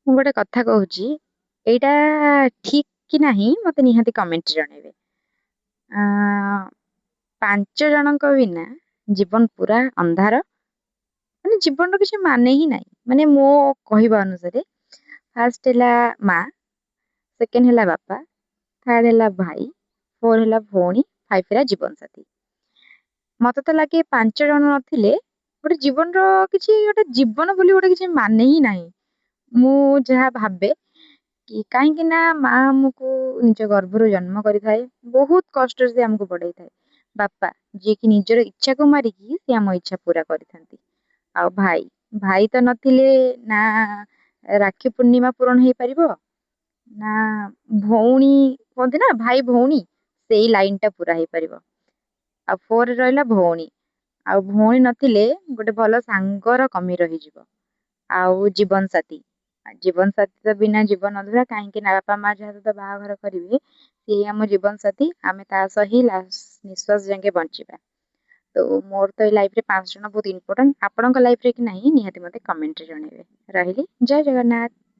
ମୁଁ ଗୋଟେ କଥା କହୁଛି, ଏଇଟା ଠିକ୍ କି ନାହିଁ ମୋତେ ନିହାତି କମେଣ୍ଟରେ ଜଣେଇବେ। 5 ଜଣଙ୍କ ବିନା ଜୀବନ ପୁରା ଅନ୍ଧାର, ମାନେ ଜୀବନର କିଛି ମାନେ ହିଁ ନାହିଁ। ମାନେ ମୋ କହିବା ଅନୁସାରେ ଫାର୍ଷ୍ଟ ହେଲା ମା, ସେକେଣ୍ଡ ହେଲା ବାପା, ଥାର୍ଡ଼ ହେଲା ଭାଇ, ଫୋର୍ ହେଲା ଭଉଣୀ, ଫାଇଭ୍ ହେଲା ଜୀବନସାଥୀ। ମୋତେ ତ ଲାଗେ 5 ଜଣ ନଥିଲେ ଗୋଟେ ଜୀବନର କିଛି ଗୋଟେ ଜୀବନ ବୋଲି ଗୋଟେ କିଛି ମାନେ ହିଁ ନାହିଁ। ମୁଁ ଯାହା ଭାବେ କି କାହିଁକି ନା ମା ଆମକୁ ନିଜ ଗର୍ଭରୁ ଜନ୍ମ କରିଥାଏ, ବହୁତ କଷ୍ଟରେ ସେ ଆମକୁ ବଢ଼େଇଥାଏ। ବାପା ଯିଏକି ନିଜର ଇଚ୍ଛାକୁ ମାରିକି ସେ ଆମ ଇଚ୍ଛା ପୁରା କରିଥାନ୍ତି। ଆଉ ଭାଇ, ଭାଇ ତ ନଥିଲେ ନା ରାକ୍ଷୀ ପୂର୍ଣ୍ଣିମା ପୂରଣ ହେଇପାରିବ, ନା ଭଉଣୀ କୁହନ୍ତି ନା ଭାଇ ଭଉଣୀ, ସେଇ ଲାଇନଟା ପୁରା ହେଇପାରିବ। ଆଉ ଫୋରରେ ରହିଲା ଭଉଣୀ, ଆଉ ଭଉଣୀ ନଥିଲେ ଗୋଟେ ଭଲ ସାଙ୍ଗର କମି ରହିଯିବ। ଆଉ ଜୀବନସାଥୀ, ଜୀବନସାଥୀ ତ ବିନା ଜୀବନ ଅଧୁରା, କାହିଁକି ନା ବାପା ମା ଯାହା ସହିତ ବାହାଘର କରିବେ ସିଏ ଆମ ଜୀବନସାଥୀ, ଆମେ ତା ସହ ହିଁ ଲାଷ୍ଟ ନିଶ୍ୱାସ ଯାକେ ବଞ୍ଚିବା। ତ ମୋର ତ ଏଇ ଲାଇଫରେ 5 ଜଣ ବହୁତ ଇମ୍ପୋର୍ଟାଣ୍ଟ। ଆପଣଙ୍କ ଲାଇଫରେ କି ନାହିଁ ନିହାତି ମୋତେ କମେଣ୍ଟରେ ଜଣେଇବେ। ରହିଲି, ଜୟ ଜଗନ୍ନାଥ।